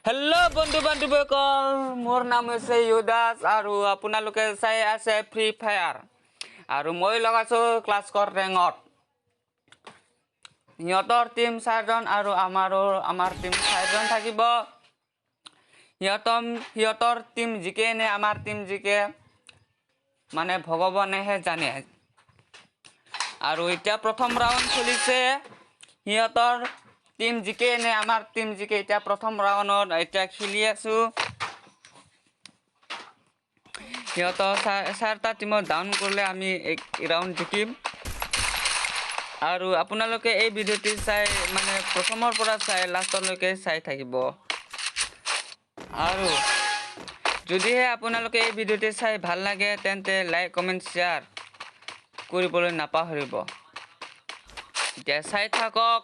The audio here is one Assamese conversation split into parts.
হেল্ল' বন্ধু বান্ধৱীসকল, মোৰ নাম হৈছে ইউদাস আৰু আপোনালোকে চাই আছে ফ্ৰী ফায়াৰ আৰু মই লগাইছোঁ ক্লাছকৰ ৰেঙত। সিহঁতৰ টীম চাৰিজন আৰু আমাৰো আমাৰ টীম চাৰিজন থাকিব। সিহঁতৰ টীম জিকে নে আমাৰ টীম জিকে, মানে ভগৱানেহে জানে। আৰু এতিয়া প্ৰথম ৰাউণ্ড চলিছে। সিহঁতৰ টীম জিকে নে আমাৰ টীম জিকে, এতিয়া প্ৰথম ৰাউণ্ডত এতিয়া খেলি আছোঁ। সিহঁতৰ চাৰিটা টীমত ডাউন কৰিলে আমি এক ৰাউণ্ড জিকিম। আৰু আপোনালোকে এই ভিডিঅ'টি চাই, মানে প্ৰথমৰ পৰা চাই লাষ্টলৈকে চাই থাকিব। আৰু যদিহে আপোনালোকে এই ভিডিঅ'টি চাই ভাল লাগে, তেন্তে লাইক, কমেণ্ট, শ্বেয়াৰ কৰিবলৈ নাপাহৰিব। এতিয়া চাই থাকক।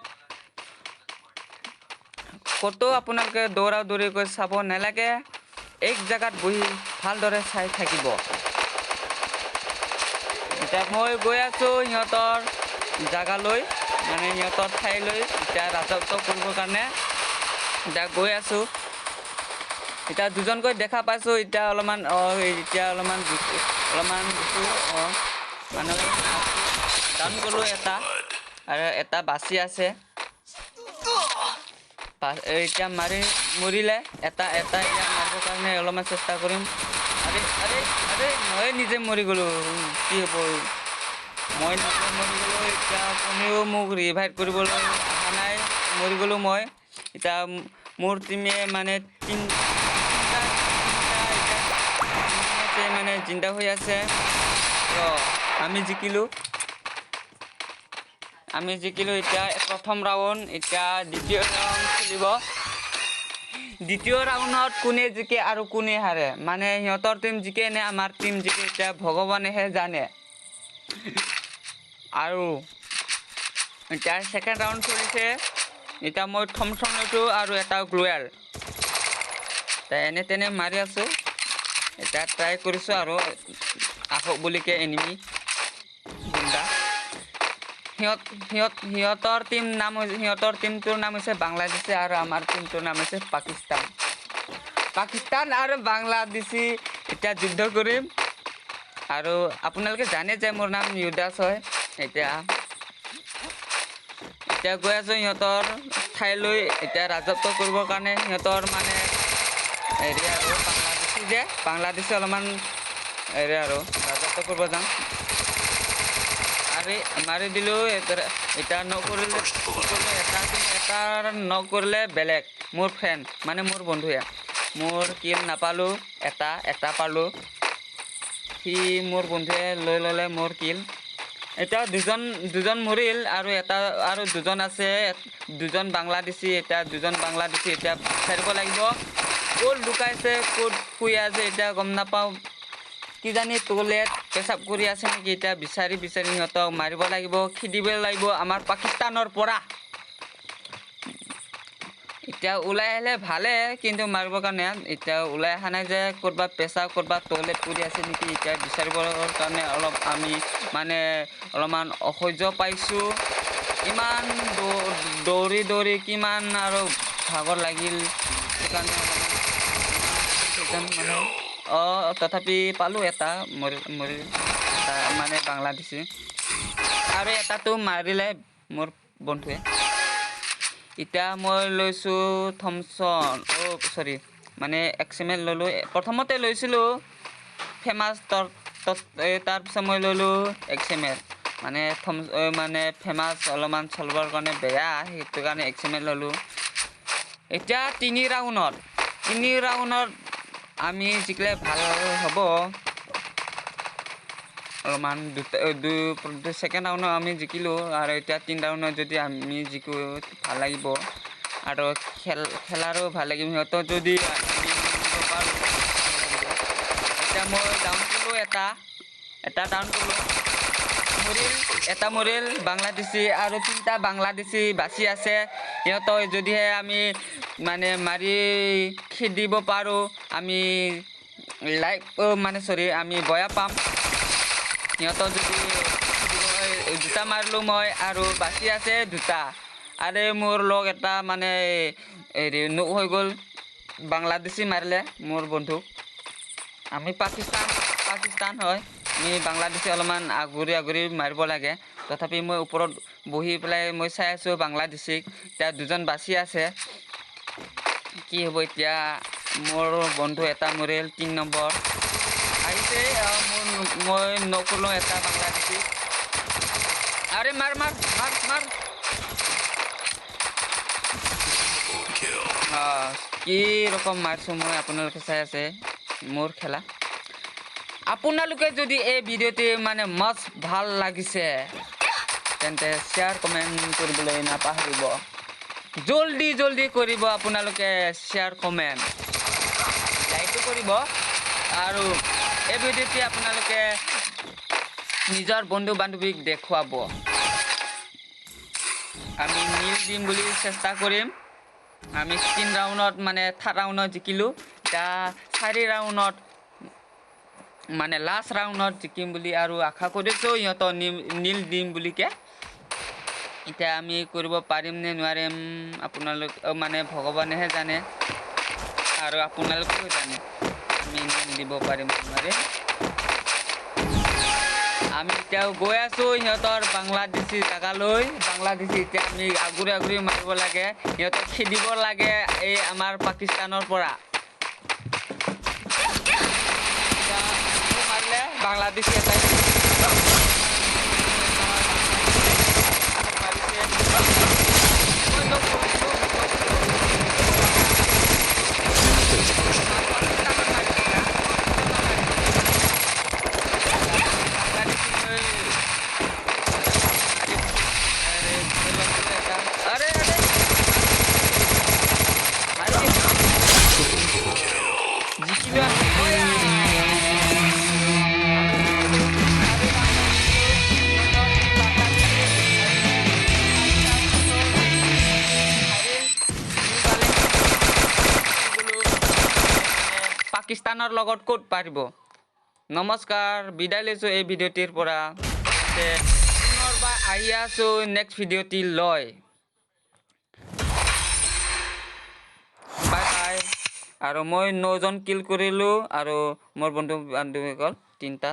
ক'তো আপোনালোকে দৌৰা দৌৰিকৈ চাব নালাগে, এক জেগাত বহি ভালদৰে চাই থাকিব। এতিয়া মই গৈ আছোঁ সিহঁতৰ জাগালৈ, মানে সিহঁতৰ ঠাইলৈ, এতিয়া ৰাজত্ব কৰিবৰ কাৰণে এতিয়া গৈ আছোঁ। এতিয়া দুজনকৈ দেখা পাইছোঁ। এতিয়া অলপমান, অঁ, এতিয়া অলপমান দিছোঁ। অঁ, মানে ডাউন কৰিলোঁ এটা আৰু এটা বাচি আছে। এতিয়া মাৰি মৰিলে এটা। এটা ইয়াক মাৰিবৰ কাৰণে অলপমান চেষ্টা কৰিম। আৰে আৰে আৰে, মই নিজে মৰি গ'লোঁ। কি হ'ব? মই নিজে মৰি গ'লোঁ। এতিয়া কোনেও মোক ৰিভাইভ কৰিবলৈ অহা নাই। মৰি গ'লোঁ মই। এতিয়া মোৰ টিমে মানে তিনিটা তিনিটা এতিয়া আছে, মানে জিন্দা হৈ আছে। ৰ, আমি জিকিলোঁ, আমি জিকিলোঁ। এতিয়া প্ৰথম ৰাউণ্ড, এতিয়া দ্বিতীয় ৰাউণ্ড খেলিব। দ্বিতীয় ৰাউণ্ডত কোনে জিকে আৰু কোনে হাৰে, মানে সিহঁতৰ টীম জিকে নে আমাৰ টীম জিকে, এতিয়া ভগৱানেহে জানে। আৰু এতিয়া ছেকেণ্ড ৰাউণ্ড চলিছে। এতিয়া মই থমচন লৈছোঁ আৰু এটা গ্লুৱেল। এনে তেনে মাৰি আছোঁ। এতিয়া ট্ৰাই কৰিছোঁ আৰু আহক বুলিকে এনিমি গুণ্ডা। সিহঁত সিহঁত সিহঁতৰ টীম নাম হৈছে, সিহঁতৰ টীমটোৰ নাম হৈছে বাংলাদেশী আৰু আমাৰ টীমটোৰ নাম হৈছে পাকিস্তান। পাকিস্তান আৰু বাংলাদেশী এতিয়া যুদ্ধ কৰিম। আৰু আপোনালোকে জানে যে মোৰ নাম ইউদাস হয়। এতিয়া এতিয়া গৈ আছোঁ সিহঁতৰ ঠাইলৈ, এতিয়া ৰাজত্ব কৰিবৰ কাৰণে। সিহঁতৰ মানে হেৰি আৰু বাংলাদেশী যে, বাংলাদেশী অলপমান হেৰি আৰু ৰাজত্ব কৰিব যাম। আৰে, মাৰি দিলোঁ। এতিয়া নকৰিলে নকৰিলে এটা, এটা নকৰিলে বেলেগ মোৰ ফ্ৰেণ্ড, মানে মোৰ বন্ধুৱে। মোৰ কিল নাপালোঁ, এটা এটা পালোঁ। সি মোৰ বন্ধুৱে লৈ ল'লে মোৰ কিল। এতিয়া দুজন দুজন মৰিল আৰু এটা আৰু দুজন আছে, দুজন বাংলাদেশী। এতিয়া দুজন বাংলাদেশী এতিয়া বিচাৰিব লাগিব, ক'ত লুকাইছে, ক'ত শুই আছে, এতিয়া গম নাপাওঁ। কিজানি টয়লেট পেচাব কৰি আছে নেকি। এতিয়া বিচাৰি বিচাৰি সিহঁতক মাৰিব লাগিব, খেদিব লাগিব আমাৰ পাকিস্তানৰ পৰা। এতিয়া ওলাই আহিলে ভালে, কিন্তু মাৰিবৰ কাৰণে এতিয়া ওলাই অহা নাই যে ক'ৰবাত পেচাব, ক'ৰবাত টয়লেট কৰি আছে নেকি। এতিয়া বিচাৰিবৰ কাৰণে অলপ আমি মানে অলপমান অসহ্য পাইছোঁ। ইমান দৌৰি দৌৰি কিমান আৰু ভাগৰ লাগিল, সেইকাৰণে অলপমান মানে, অঁ, তথাপি পালোঁ এটা। মৰি মৰি এটা মানে বাংলাদেশী আৰু এটাটো মাৰিলে মোৰ বন্ধুৱে। এতিয়া মই লৈছোঁ থমচন, অ' চৰি, মানে এক্সএমএল ল'লোঁ। প্ৰথমতে লৈছিলোঁ ফেমাছ, তাৰপিছত মই ল'লোঁ এক্সএমএল। মানে থম মানে ফেমাছ অলপমান চলাবৰ কাৰণে বেয়া, সেইটো কাৰণে এক্সএমএল ল'লোঁ। এতিয়া তিনি ৰাউণ্ডত আমি জিকিলে ভাল হ'ব অলপমান। দুটা দুই ছেকেণ্ড ৰাউণ্ডত আমি জিকিলোঁ আৰু এতিয়া তিনি ৰাউণ্ডত যদি আমি জিকোঁ, ভাল লাগিব আৰু খেলাৰো ভাল লাগিব। সিহঁতক যদি আমি পাৰোঁ। এতিয়া মই ডাউন কৰিলোঁ এটা, এটা ডাউন কৰিলোঁ। মৰিল, এটা মৰিল বাংলাদেশী আৰু তিনিটা বাংলাদেশী বাচি আছে। সিহঁতক যদিহে আমি মানে মাৰি খেদিব পাৰোঁ, আমি লাইক, মানে চৰি, আমি বয়া পাম। সিহঁতক যদি দুটা মাৰিলোঁ মই আৰু বাচি আছে দুটা। আৰে, মোৰ লগ এটা মানে হেৰি নোক হৈ গ'ল। বাংলাদেশী মাৰিলে মোৰ বন্ধুক। আমি পাকিস্তান, পাকিস্তান হয়, আমি বাংলাদেশী অলপমান আগুৰি আগুৰি মাৰিব লাগে। তথাপি মই ওপৰত বহি পেলাই মই চাই আছোঁ বাংলাদেশীক। এতিয়া দুজন বাচি আছে, কি হ'ব এতিয়া? মোৰ বন্ধু এটা মৰিল, 3 নম্বৰ আহিছে। মোৰ মই নকৰিলোঁ এটা বাংলাদেশী। আৰে মাৰ মাৰ মাৰ মাৰ! Kill. কি ৰকম মাৰিছোঁ মই, আপোনালোকে চাই আছে মোৰ খেলা। আপোনালোকে যদি এই ভিডিঅ'টি মানে মাছ ভাল লাগিছে, তেন্তে শ্বেয়াৰ, কমেণ্ট কৰিবলৈ নাপাহৰিব। জল্দি জল্দি কৰিব আপোনালোকে শ্বেয়াৰ, কমেণ্ট, লাইকো কৰিব আৰু এই ভিডিঅ'টি আপোনালোকে নিজৰ বন্ধু বান্ধৱীক দেখুৱাব। আমি নীল দিম বুলি চেষ্টা কৰিম। আমি তিনি ৰাউণ্ডত, মানে থাৰ্ড ৰাউণ্ডত জিকিলোঁ। এতিয়া চাৰি ৰাউণ্ডত, মানে লাষ্ট ৰাউণ্ডত জিকিম বুলি আৰু আশা কৰিছোঁ। সিহঁতক নীল দিম বুলিকে। এতিয়া আমি কৰিব পাৰিম নে নোৱাৰিম, আপোনালোক মানে ভগৱানেহে জানে আৰু আপোনালোকেও জানে, আমি নীল দিব পাৰিম নে নোৱাৰিম। আমি এতিয়াও গৈ আছোঁ সিহঁতৰ বাংলাদেশী জেগালৈ। বাংলাদেশী এতিয়া আমি আগুৰি আগুৰি মাৰিব লাগে, সিহঁতক খেদিব লাগে এই আমাৰ পাকিস্তানৰ পৰা। এতিয়া মাৰিলে বাংলাদেশী এটাই মাৰিছে। মই knock কৰিছোঁ। পাকিস্তানত মাৰিছে না? বাংলাদেশী মই আৰে এটা, আৰে আৰে, মাৰি দিছোঁ। জিকিলো আমি। অয়া! আমি বাংলাদেশী। হাৰিল। বোলো, পাকিস্তানৰ লগত ক'ত পাৰিব? নমস্কাৰ, বিদায় লৈছোঁ এই ভিডিঅ'টিৰ পৰা। তে পুনৰবাৰ আহি আছোঁ নেক্সট ভিডিঅ'টি লৈ। Bye bye. আৰু মই নজন কিল কৰিলোঁ আৰু মোৰ বন্ধু বান্ধৱীসকল তিনিটা।